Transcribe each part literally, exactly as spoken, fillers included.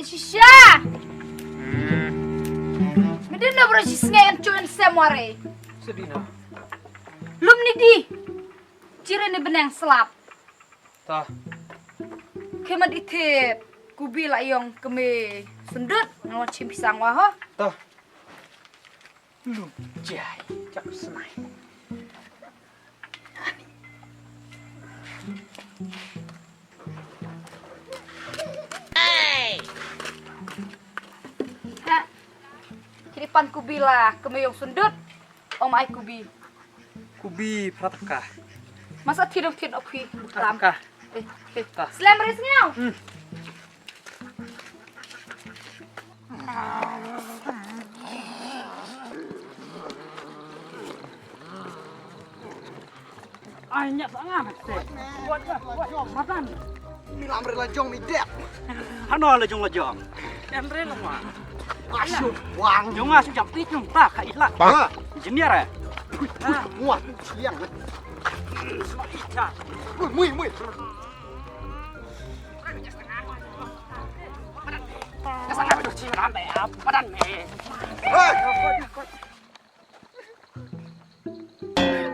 Shisha! Medina bro shisnge en chu en sem ware. Sedina. Lum ni di. Chire ni beneng slap. Ta. Kema di tip. Kubi la yong keme sendut. Ngawan chim pisang wah ho. Ta. Lum jai. Chak snai. Ha. Kiri pan kubi la, kemeyong sundut. Om ai kubi. Kubi prataka. Masa tidong tid ophi. Prataka. Eh, eh. Slem ris ngiau. Hmm. Ai nyat sangat te. Kuat lah, kuat. Matan. Mi lam re la jong mi dep. Hano la jong la jong. Em re la ma. Asu wang. Jong asu jam ti jong ta ka ila. Engineer eh. Muat siang. Mui mui.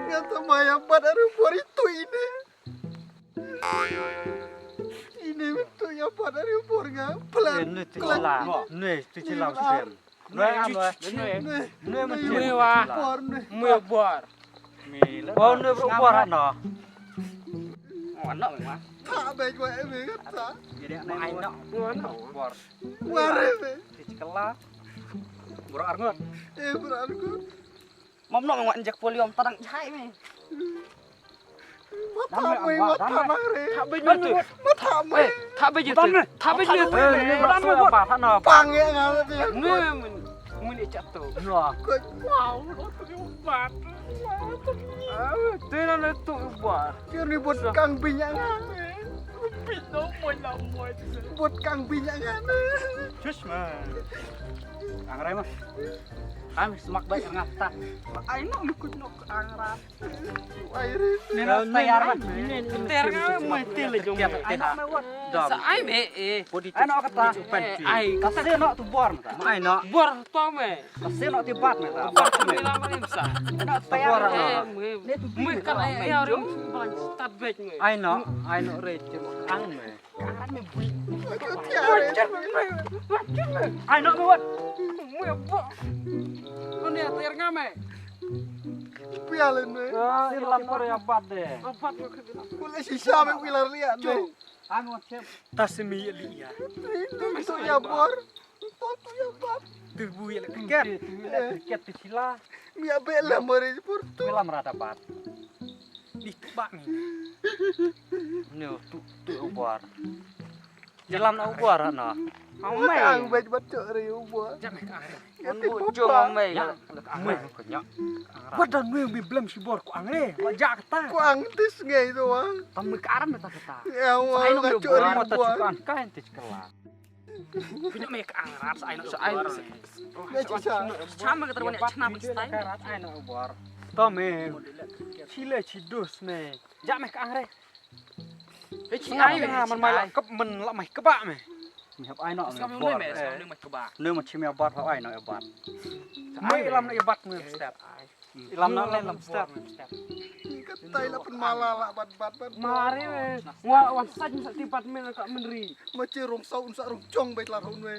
Nga ta maya pat ari por itu ini. Ini itu ya pat ari por nga pelan. Ini tu cila. Ini tu cila. Nui am nui. Nui nui. Nui wa. Bor nui. Nui bor. Oh nui bor no. Oh no ma. Tak baik wa eme kata. Jadi anak anak. Bor. Ware be. Ti chikala. Bro arngot. Eh bro arngot. Mam no ngwan jak poliom tadang jai me. Mata me mata nang re. Thabe jete. Mata me. Thabe jete. Thabe jete. Mata me. Pang ya ngal. Nge mun. Mun ichap tu. Wow. Tena na tu ba. Kini bot kang binyang. Bot kang binyang. Chus ma. Angrai ma. Kami semak baik ngata. Ai no lukut nok angrat. Ai re. Ni na tayar ma. Ter nga mai til jong. Ai no me wat. Sa ai me eh. Ai no kata. Ai kata no tu bor. Ai no. Bor to me. Ka sien no ti bat me ta. Bat me la me sa. Na ta bor no. Mui kan ai ai ring bang start back me. Ai no, ai no re ti ang me. Ai no me wat. Mui ba. Ko ne ter nga me. Pialen me. Sien la por ya bat de. Bat me. Ko le shisha me pilar liya me. Ano chem. Ta simi li ya. Tu ya bor. Tu ya bat. Tu bu ya le ket. Tu ya le ket tu sila. Mi abe la mari por tu. Lam rata bat. Di tu ba mi. No tu tu bor. Jalan na bor na. Amai. Ang bet bat cok ri bor. Jam ka. An bu jong amai. Mai ko nya. Wat dan mai mi blem si bor ko ang re. Wa ja kata. Ko ang tis ngai to wa. Tam mi karam ta kata. Ya wa ka chori bor. Kan tis kala. Punya me ka ang rat sa ai no sa ai. Chama ka terwani chana mi stai. Ai no bor. To me. Chile chidus me. Ja me ka ang re. Hei chi ai man mai la kep man la mai keba me. Mi hap ai no me bor. Ne ma chi me bor hap ai no e bor. Mai lam ne e bor me step. Lam no ne lam step. Ka tai la pen mala la bat bat bat. Mari me. Wa wan sa jin sa ti bat me ka menri. Ma chi rong sau un sa rong chong bet la rong me.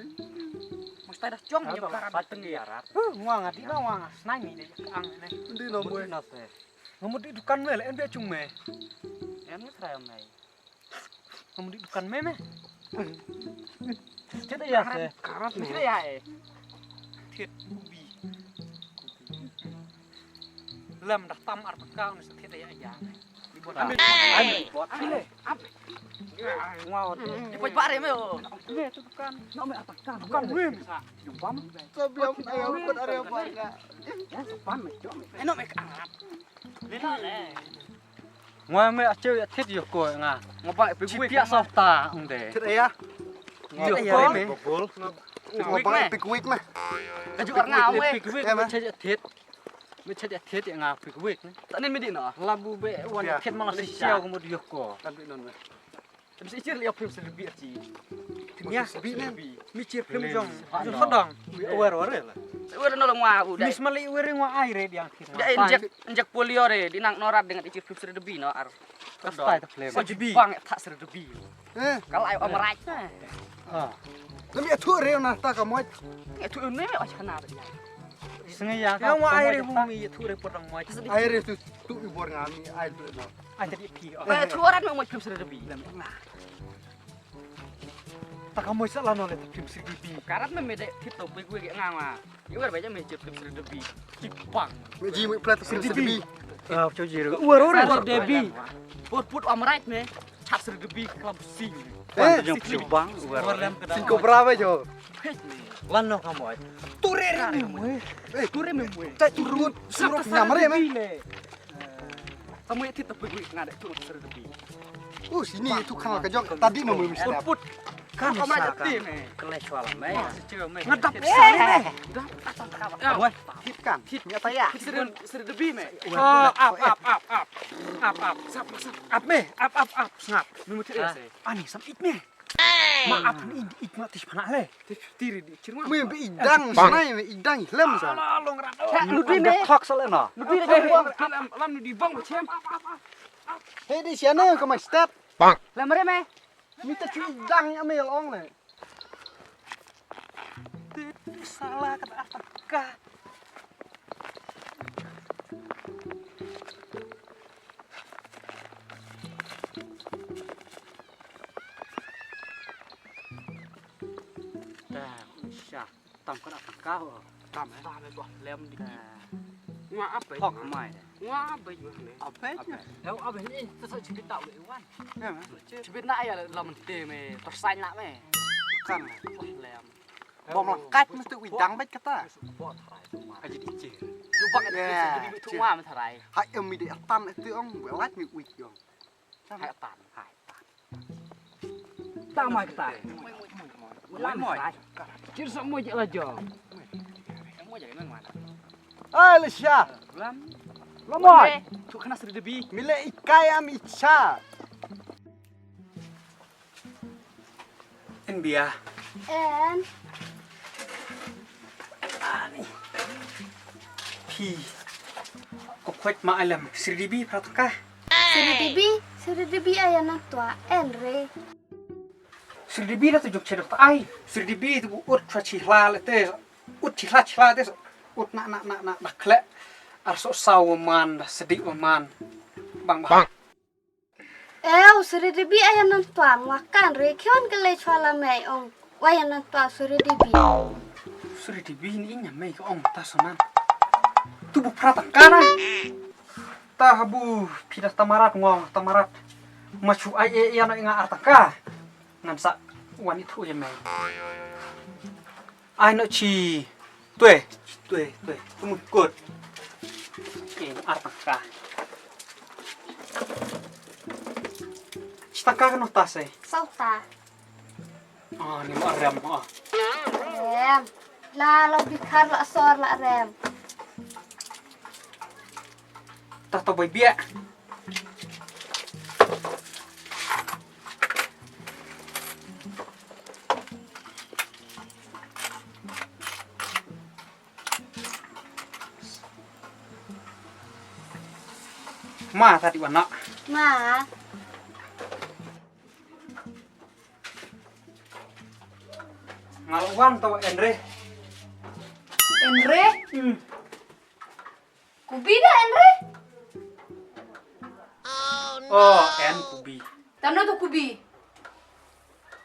Ma stai da chong ni ka rat teng ya rat. Ngwa ngati no ngwa snai ni de ang ne. Ndi no boy. Nga mut di dukan me le en bia chung me. En me trai me. Nga mut di dukan me me. Chet ya se. Karat me. Chet ya eh. Thiet kubi. Lam dah tam ar pekau ni thiet ya ya. Di bot. Ai bot. Wow. Di bot bare me. Me tu dukan. Nak me atak kan. Dukan me sa. Jumpa me. Sa biam ayo bot are bot. Ya sepan me. Eno me karat. Ngwa me achew ya thit yo ko nga. Ngwa ba pik wik. Pia sa ta ong de. Thit ya. Yo ko me. Ngwa ba pik wik me. Ka ju ar nga me. Pik wik me che ya thit. Me che ya thit ya nga pik wik. Ta nin me di na. Labu be wan thit ma la si siaw ko mo yo ko. Kan bi non me. Tapi si chir ya pim se bi chi. Ïa, mi cheer film jong, jong sodong. Wi, aware, aware la. Wer no long wa u dai. Miss Mali wer ngwa ai re diang kir. Dai injek, injek polio re, di nang norat dengan cheer film seri debi no ar. Kastai ta film. Sa jibi. Bang ta seri debi. Eh. Kal ai om rai. Ah. Lem ïa thu re na ta ka moj. Ïa thu ne oi kana re. Sngi ïa. Ïa ngwa ai re mu mi ïa thu re potong moj. Ai re tu tu i bor ngami ai tu no. Ai tadi pi. Ïa thu ran mo moj film seri debi. Lem nga. Ta ka moi sa la no le ta film sri debi. Karat me me de thit to bui bui nga nga. Ïa wer ba ja me je film sri debi. Ki pang. Me ji me plat film sri debi. Ah, cho ji ro. Wer wer. Sri debi. Put put am right me. Chap sri debi club sing. Eh, jong phi bang wer wer. Sing ko brave jo. Lan no ka moi. Tu re re me moi. Eh, tu re me moi. Ta tu ru. Suru nyam re me. Kamu ïa thit ta pui nga de tu sri debi. Oh, sini tu khang ka jong tadi ma mui mesti. Put. Kan sa kan. Kele chwal me. Ngadap sa me. Dah. Thit kan. Thit nya ta ïa. Sri debi me. Ap ap ap ap. Ap ap. Sap sap. Ap me. Ap ap ap. Sngap. Me mu thit ïa se. Ani sam it me. Ma ap ni it ma tis phana le. Tis tiri di chirma. Me be idang snai me idang lem sa. Ala long rat. Lu di me. Khok sa le na. Lu di le. Lam lu di bang chem. He di siana ka mai step. Bang. Lam re me. Mi ta chu idang ya me long le. Sala ka ta ka. Ta sha tam ka ta ka. Tam eh. Tam eh to lem di. Nga apa? Hok mai. Nga apa ju ne? Apa? Apa? Yo apa ni? Sasa chibit tak boleh wan. Ya me. Chibit nak ya lam te me. Tersain nak me. Kan. Wah lem. Bom langkat mesti widang bet kata. Aji di cir. Jubak ada di tu ma me tharai. Hai em mi de atan itu ong. Welat mi wik yong. Hai atan. Hai atan. Ta mai kata. Mai mai. Kir sa moi je la jong. Ai le sha. Lam. Lamoi. Tu kana sri debi. Mile ikai am icha. En bia. En. Ani. Phi. Ko khwet ma alam sri debi prataka. Sri debi, sri debi aya na tua en re. Sri debi la tu jok chedok ta ai. Sri debi tu ut chwa chi hla le te. Ut chi hla chi hla te. Ut na na na na na khle. Ar so sa wa man da sedi wa man. Bang bang. Ew, sri debi aya nan tuang wa kan re khion ke le chwa la mei ong. Wa aya nan tuang sri debi. Sri debi ni inya mei ong ta sonan. Tu bu prata kana. Ta habu pida tamarat ngo tamarat. Machu ai e ya no inga artaka. Ngan sa wan ithu ya mei. Ai no chi. Twe, twe, twe. Tumu kot. Kin artaka. Chitaka no tase. Sauta. Ah, ni ma rem ah. Rem. La la bikar la sor la rem. Ta to bai bia. Ma ta di wana. Ma. Ngal wan to Enre. Enre? Hmm. Kubi da Enre? Oh, en kubi. Tano tu kubi?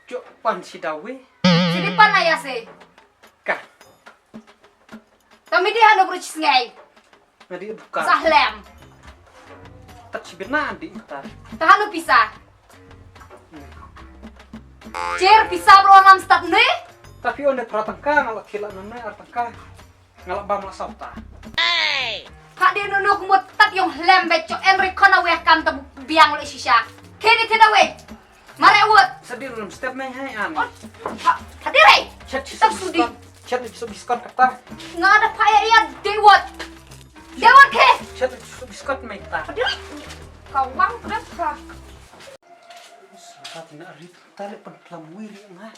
Chok pan si dawe. Sidi pan ayase. Ka. Tami di hanu bru chisngai. Nadi buka. Sahlem. Tak si bina di ta. Tahanu pisa. Cher pisa bro lam start ne. Tapi onde pratangka ngala kila nane artangka. Ngalak bam la sauta. Pha de no no kumut tat yong hlem be cho en ri khona weh kam ta biang le shisha. Kini tina weh. Mare wut. Sadi rum step mai hai an. Pha de re. Chat chi sudi. Chat chi sudi skon kata. Nga da pha ya ya de wut. De wut ke. Chat chi sudi skon mai ta. Pha de re. Kawang pha. Sa tina rit ta le pen plam wiri nga.